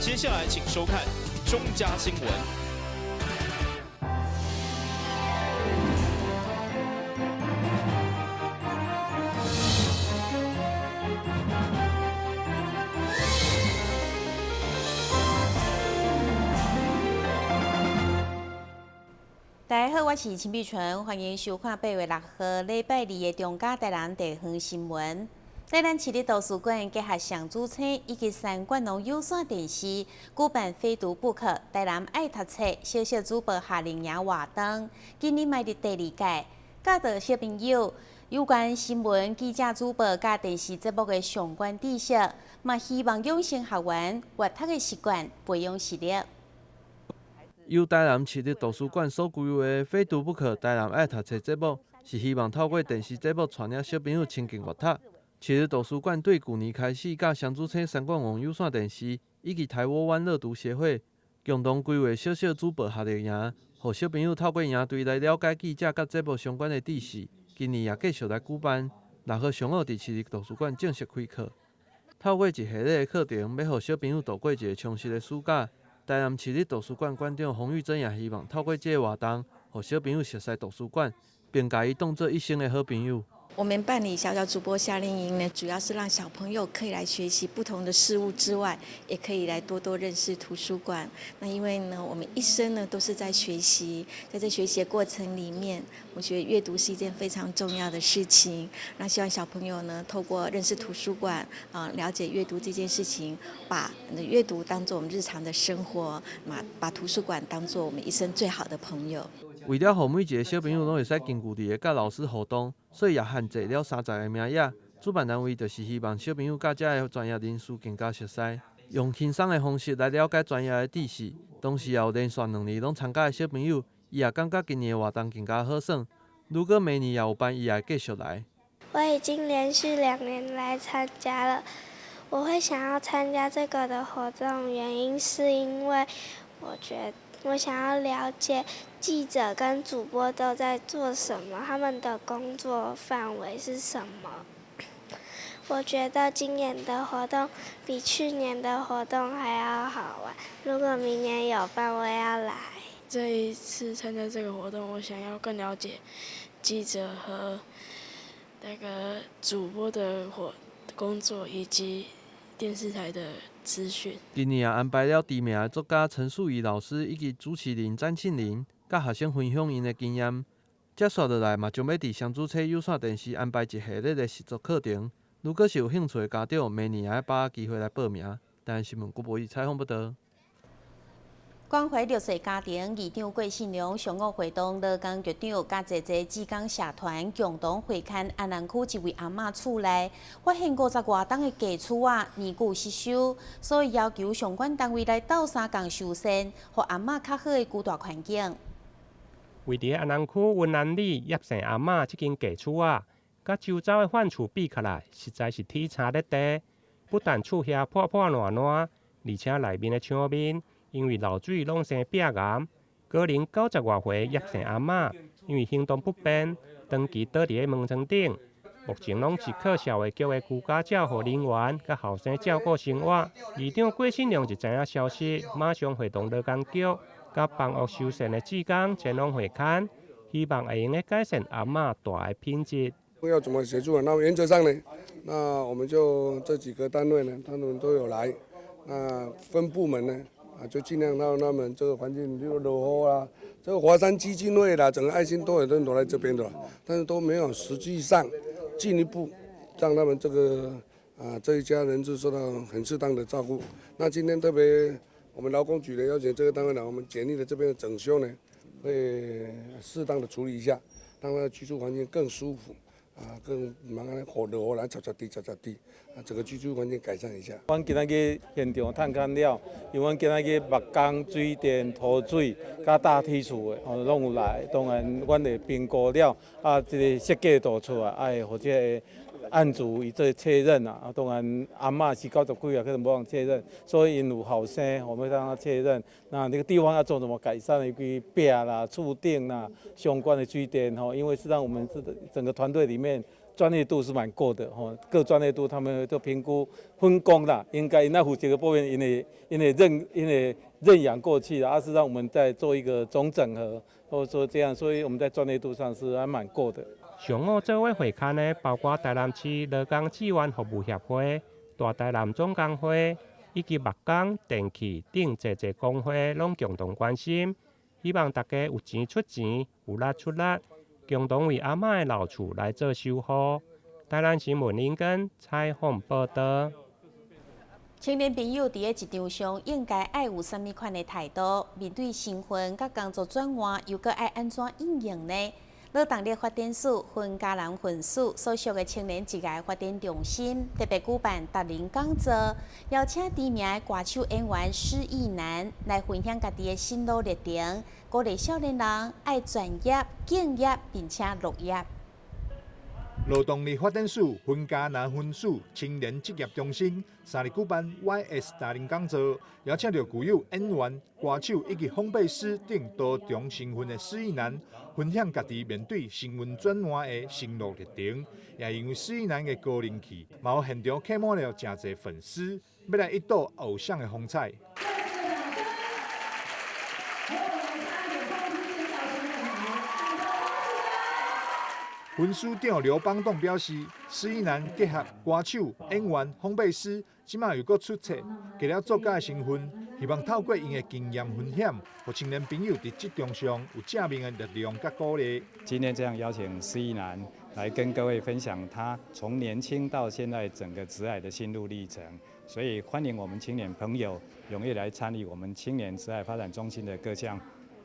接下來請收看中嘉新聞。大家好，我是陳碧純，歡迎收看8月6號禮拜二的中嘉台南地方新聞。台南市立圖書館結合上主星以及三冠王有線電視舉辦非讀不可台南愛讀冊小小主播夏令營活動，今年邁入第二屆，教導小朋友有關新聞記者主播佮電視節目的相關知識，嘛希望養成學員閱讀的習慣，培養實力。由台南市立圖書館所規劃的非讀不可台南愛讀冊節目，是希望透過電視節目帶領小朋友親近閱讀。市立圖書館對舊年開始，佮雙主星三冠王有線電視以及台窩灣樂讀協會共同規劃小小主播夏令營，予小朋友透過營隊來了解記者佮節目相關的知識。今年也繼續來舉辦，6號上午佇市立圖書館正式開課。透過一系列的課程，欲予小朋友度過一個充實的暑假。台南市立圖書館館長洪玉珍也希望透過這個活動，予小朋友熟悉圖書館，並共伊當做一生的好朋友。我們辦理小小主播夏令營呢，主要是讓小朋友可以來學習不同的事物之外，也可以來多多認識圖書館。那因為呢，我們一生呢都是在學習，在這學習的過程裡面，我覺得閱讀是一件非常重要的事情。那希望小朋友呢，透過認識圖書館啊，了解閱讀這件事情，把閱讀當做我們日常的生活，把圖書館當做我們一生最好的朋友。為了予每一個小朋友攏會使近距離的佮老師互動，所以也限制了30個名額。主辦單位就是希望小朋友佮遮的專業人士更加熟悉，用輕鬆的方式來了解專業的知識。同時，也有連續兩年攏參加的小朋友，伊也感覺今年的活動更加好耍。如果明年也有辦，伊也會繼續來。我已經連續2年來參加了。我會想要參加這個的活動，原因是因為我覺得我想要了解記者跟主播都在做什麼，他們的工作範圍是什麼。我覺得今年的活動比去年的活動還要好玩。如果明年有辦，我也要來。這一次參加這個活動，我想要更了解記者和那個主播的工作以及電視台的資訊。今年也安排了知名的作家陳樹儀老師以及主持人詹慶齡，佮學生分享𪜶的經驗。接紲落來嘛，將欲佇雙主星有線電視安排一系列的實作課程。如果是有興趣的家長，明年也愛把握機會來報名。台南新聞郭博宇採訪報導。關懷弱勢家庭議長郭信良上午會同勞工局長佮濟濟志工社團共同會勘安南區一位阿嬤厝內，發現50外棟的家厝仔年久失修，所以要求相關單位來鬥相共修繕，予阿嬤較好的居住環境。位佇安南區雲南里葉姓阿嬤這間家厝仔，佮周遭的販厝比起來，實在是天差咧地。不但厝遐破破爛爛，而且內面的牆面，因為漏水攏生壁癌。高齡90外歲葉姓阿嬤，因為行動不便，長期倒佇咧門床頂，目前攏是靠社會局的居家照護人員佮後生照顧生活。議長郭信良一知影消息，馬上會同勞工局佮房屋修繕的志工前往會勘，希望會用得改善阿嬤蹛的品質。要怎麼協助啊？那原則上呢，那我們就這幾個單位呢，他們都有來，那分部門呢？啊，就盡量讓他們這個環境，比如落雨啦，這個華山基金會啦，整個愛心都有人都來這邊的，但是都沒有實際上進一步讓他們這個啊這一家人就受到很適當的照顧。那今天特別我們勞工局的邀請這個單位來，我們簡易的這邊的整修呢，會適當的處理一下，讓他的居住環境更舒服。啊，更毋通按呢雨落雨來濕濕滴濕濕滴，啊，整個居住環境改善一下。阮今仔日現場探勘了，因為阮今仔日木工、水電、塗水、佮搭鐵厝的，吼，攏有來。當然，阮會評估了，啊，這個設計圖出來，愛予這個案主伊做確認啊。啊，當然，阿嬤是90幾啊，可能無人確認，所以𪜶有後生，我們讓他確認。那那個地方要做怎麼改善的，規壁啦、厝頂啦、相關的水電吼，因為是讓我們這個整個團隊裡面。專業度是蠻夠的吼，各專業度他們都評估分工啦，應該𪜶負責的部分，𪜶會認養過去啦，啊是讓我們再做一個總整合，或者說這樣，所以我們在專業度上是還蠻夠的。上午做伙會勘的，包括台南市勞工志願服務協會、大台南總工會以及木工、電器等濟濟工會，攏共同關心，希望大家有錢出錢，有力出力，共同為阿嬤的老厝來做守護。台南新聞林根採訪報道。青年朋友佇咧職場上應該愛有啥物款的態度？面對身份佮工作轉換，又閣愛按怎應用呢？勞動力發展署雲嘉南分署所屬的青年職涯發展中心特別舉辦達人講座，邀請知名的歌手演員施義南來分享家己的心路歷程，鼓勵少年人愛專業、敬業，並且樂業。勞動力發展署雲嘉南分署青年職業中心三日舉辦 YS 達人講座，邀請著具有演員、歌手以及烘焙師等多重身份的施義南，分享家己面對身份轉換的心路歷程。也因為施義南的高人氣，嘛予現場客滿了誠濟粉絲，欲來一睹偶像的風采。分署長劉邦棟表示，施義南結合歌手、演員、烘焙師，這馬又閣出冊，結合作家的身份，希望透過𪜶的經驗分享，予青年朋友佇職場上有正面的力量佮鼓勵。今天這樣邀請施義南來跟各位分享他從年輕到現在整個職涯的心路歷程，所以歡迎我們青年朋友踴躍來參與我們青年職涯發展中心的各項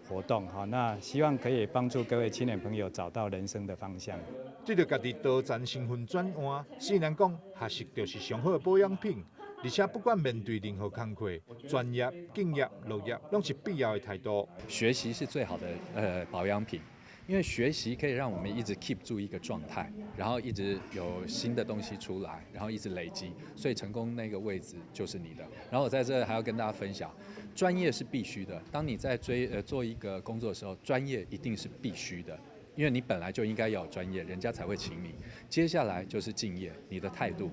活動哈，那希望可以幫助各位青年朋友找到人生的方向。對著家己多層身份轉換，施義南講，學習就是上好的保養品，而且不管面對任何工課，專業、敬業、樂業，攏是必要的態度。學習是最好的保養品，因為學習可以讓我們一直 keep 住一個狀態，然後一直有新的東西出來，然後一直累積，所以成功那個位置就是你的。然後我在這還要跟大家分享。專業是必須的。當你在做一個工作的時候，專業一定是必須的，因為你本來就應該要有專業，人家才會請你。接下來就是敬業，你的態度，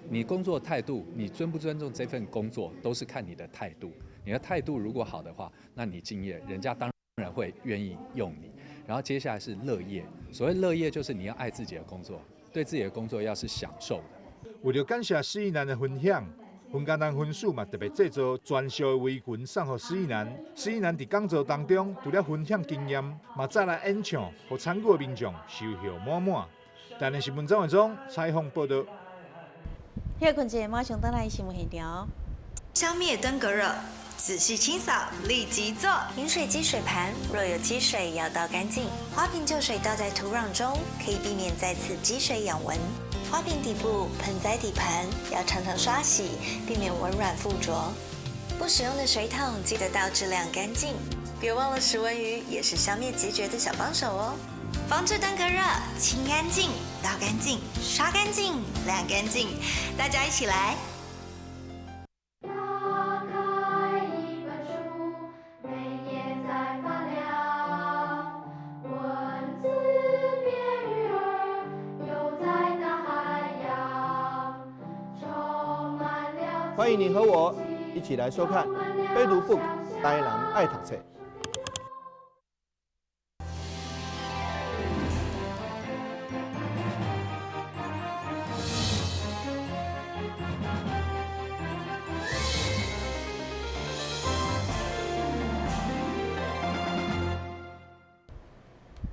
你工作態度，你尊不尊重這份工作，都是看你的態度。你的態度如果好的話，那你敬業，人家當然會願意用你。然後接下來是樂業，所謂樂業就是你要愛自己的工作，對自己的工作要是享受的。為了感謝施義南的分享。雲嘉南分署嘛特別製作專屬的圍裙送予施義南。施義南佇講座當中，除了分享經驗，嘛再來演唱，予參與的民眾收效滿滿。台南新聞張偉忠採訪報道。歇睏一下，馬上轉來新聞現場。消滅登革熱，仔細清掃，立即做。飲水機水盤若有積水，要倒乾淨。花瓶舊水倒在土壤中，可以避免再次積水養蚊。花瓶底部、盆栽底盤要常常刷洗，避免蚊卵附着。不使用的水桶記得倒置晾乾淨。別忘了食蚊魚也是消滅孑孓的小幫手哦。防治登革熱，清乾淨、倒乾淨、刷乾淨、晾乾淨，大家一起來。歡迎你和我一起來收看《非讀 book》台南愛讀冊。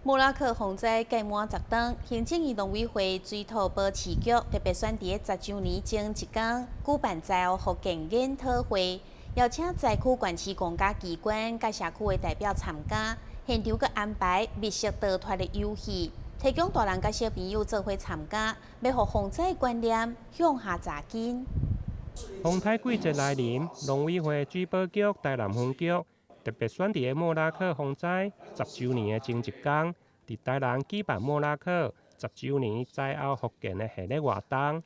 莫拉克洪災屆滿10冬，行政院農委會水土保持局特別選佇10週年前一工舉辦災後復建研討會，邀請災區縣市公家機關佮社區的代表參加，現場閣安排密室逃脫的遊戲，提供大人佮小朋友做伙參加，欲予防災觀念向下扎根。風颱季節來臨，農委會水保局台南分局特別選佇莫拉克洪災10週年的前一工，佇台南舉辦莫拉克10週年災後復建的系列活動。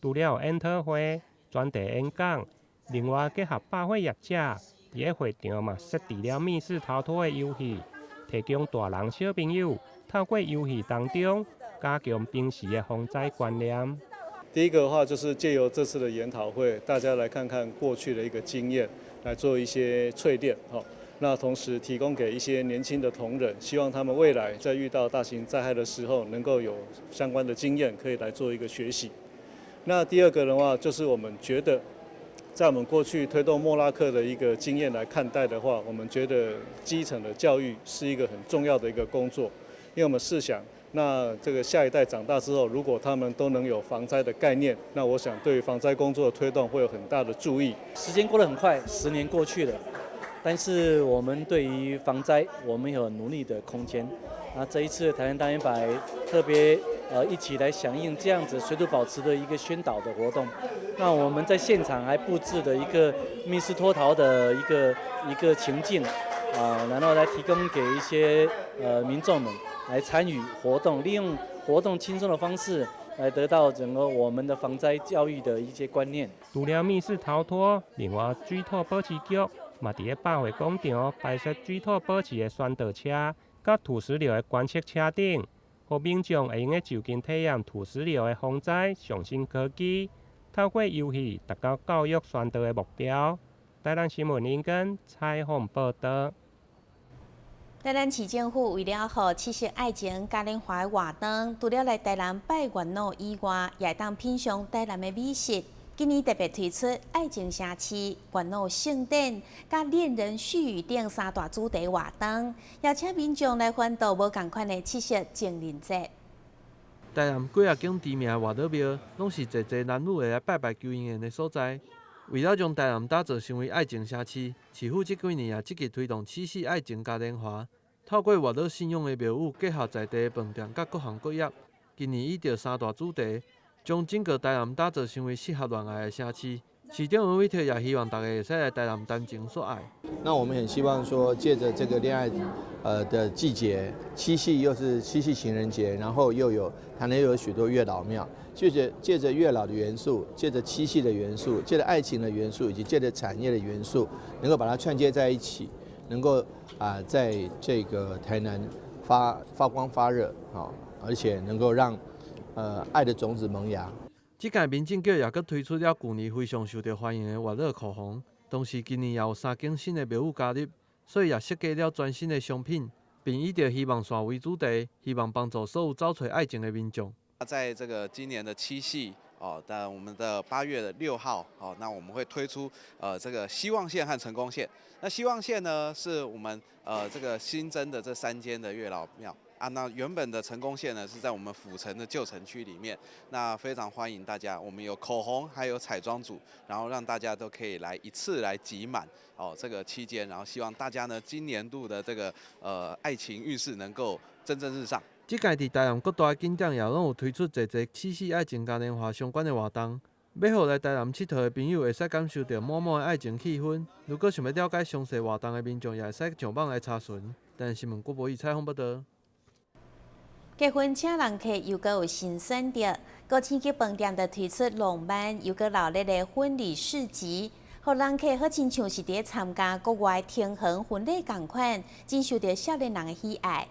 除了有研討會、專題演講，另外結合百貨業者，佇個會場嘛設置了密室逃脫的遊戲，提供大人小朋友透過遊戲當中，加強平時的防災觀念。第一個的話，就是借由這次的研討會，大家來看看過去的一個經驗，來做一些淬煉。那同時提供給一些年輕的同仁，希望他們未來在遇到大型災害的時候，能夠有相關的經驗可以來做一個學習。那第二個的話，就是我們覺得，在我們過去推動莫拉克的一個經驗來看待的話，我們覺得基層的教育是一個很重要的一個工作，因為我們試想，那這個下一代長大之後，如果他們都能有防災的概念，那我想對防災工作的推動會有很大的助益。時間過得很快，10年過去了，但是我們對於防災，我們有努力的空間。那這一次台南大遠百特別一起來響應這樣子水土保持的一個宣導的活動。那我們在現場還布置了一個密室脫逃的一個情境啊，然後來提供給一些民眾們來參與活動，利用活動輕鬆的方式來得到整個我們的防災教育的一些觀念。除了密室逃脫，另外水土保持局嘛佇咧百貨廣場擺設水土保持的宣導車，佮土石流的觀測車頂，予民眾會用得就近體驗土石流的防災上新科技，透過遊戲達到教育宣導的目標。台南新聞林根採訪報導。台南市政府為了予七夕愛情嘉年華的活動，除了來台南拜月老以外，也會當品嚐台南的美食。今年特別推出愛情城市、月老盛典、佮戀人絮語等三大主題活動，邀請民眾來歡度無仝款的七夕情人節。台南幾仔間知名的月老廟，攏是濟濟男女會來拜拜求姻緣的所在。為了將台南打造成為愛情城市，市府這幾年也積極推動七夕愛情嘉年華，透過月老信仰的廟宇，結合在地的飯店佮各行各業，今年以著三大主題，將整個台南打造成為適合戀愛的城市。市長黃偉哲也希望大家會使來台南談情說愛。那我們很希望說，借著這個戀愛的季節，七夕又是七夕情人節，然後又有台南又有許多月老廟，借著月老的元素，借著七夕的元素，借著愛情的元素，以及借著產業的元素，能夠把它串接在一起，能夠在這個台南發光發熱啊，而且能夠讓愛的種子萌芽。這屆民政局也閣推出了舊年非常受著歡迎的月老口紅，同時今年也有三間新的廟宇加入，所以也設計了全新的商品，並以著希望線為主題，希望幫助所有走揣愛情的民眾。在這個今年的七夕哦，在我們的8月6號哦，那我們會推出這個希望線和成功線。那希望線呢，是我們這個新增的這三間的月老廟。啊，那原本的成功線呢，是在我們府城的舊城區裡面，那非常歡迎大家，我們有口紅，還有彩妝組，然後讓大家都可以來一次來集滿哦這個期間，然後希望大家呢今年度的這個愛情運勢能夠蒸蒸日上。這屆佇台南各大景點也攏有推出濟濟七夕愛情嘉年華相關的活動，欲予來台南𨑨迌的朋友會使感受著滿滿的愛情氣氛。如果想欲了解詳細活動的民眾，也會使上網來查詢。台南新聞郭博義採訪報導。結婚請人客又閣有新選擇，高星級飯店就推出浪漫又閣鬧熱的婚禮市集，予人客好親像是佇參加國外天恆婚禮仝款，真受著少年人的喜愛。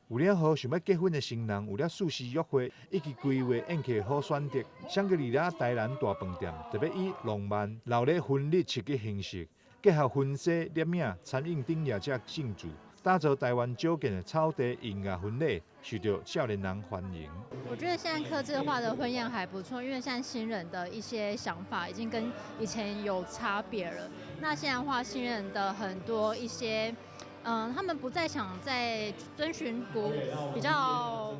為了予想欲結婚的新人有了舒適約會以及規劃宴客好選擇，香格里拉台南大飯店特別以浪漫鬧熱婚禮市集形式，結合婚紗、攝影、餐飲等業者進駐，打造台灣少見的草地音樂婚禮，受著少年人歡迎。我覺得現在客製化的婚宴還不錯，因為現在新人的一些想法已經跟以前有差別了。那現在的話，新人的很多一些，他們不再想再遵循古比較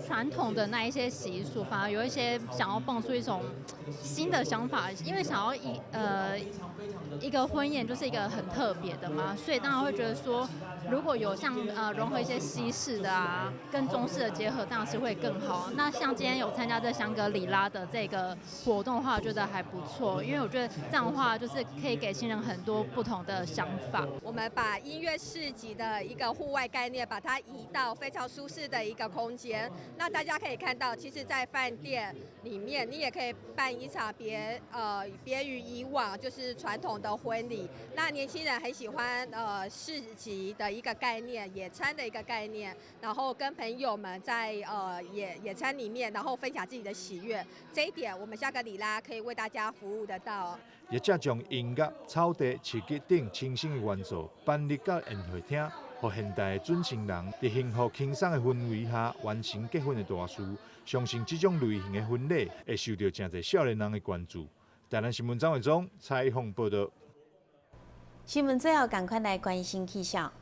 傳統的那一些習俗，反而有一些想要蹦出一種新的想法，因為想要一個婚宴就是一個很特別的嘛，所以當然會覺得說，如果有像融合一些西式的啊，跟中式的結合，當然是會更好。那像今天有參加這香格里拉的這個活動的話，我覺得還不錯，因為我覺得這樣的話就是可以給新人很多不同的想法。我們把音樂市集的一個戶外概念，把它移到非常舒適的一個空間。那大家可以看到，其實，在飯店裡面，你也可以辦一場別於以往就是傳統的婚禮。那年輕人很喜歡市集的的一个概念，野餐的一个概念，然后跟朋友們在野餐裡面，然後分享自己的喜悅。這一點，我們香格里拉可以為大家服務得到。業者將音樂、草地、市集等清新的元素搬入到宴會廳，予現代的準新人佇幸福輕鬆的氛圍下完成結婚的大事。相信這種類型的婚禮會受到誠濟少年人的關注。台南新聞張偉忠採訪報道。新聞最後，趕快來關心氣象。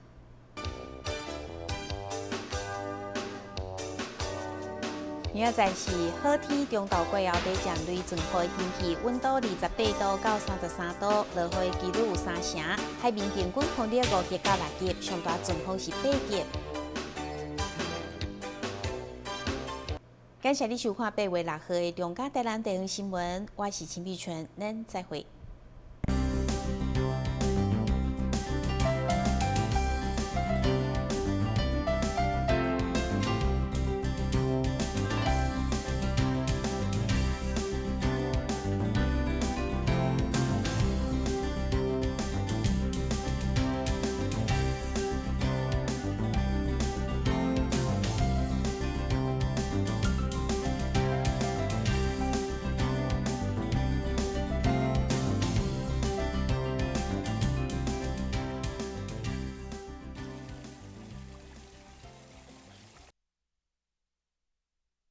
明仔載是好天，中晝過後底降雷陣雨天氣，溫度28度到33度，落雨的幾率有三成。海面平均風力5級到6級，上大陣風是8級。感謝你收看8月6號的中嘉台南地方新聞，我是陳碧純，咱再會。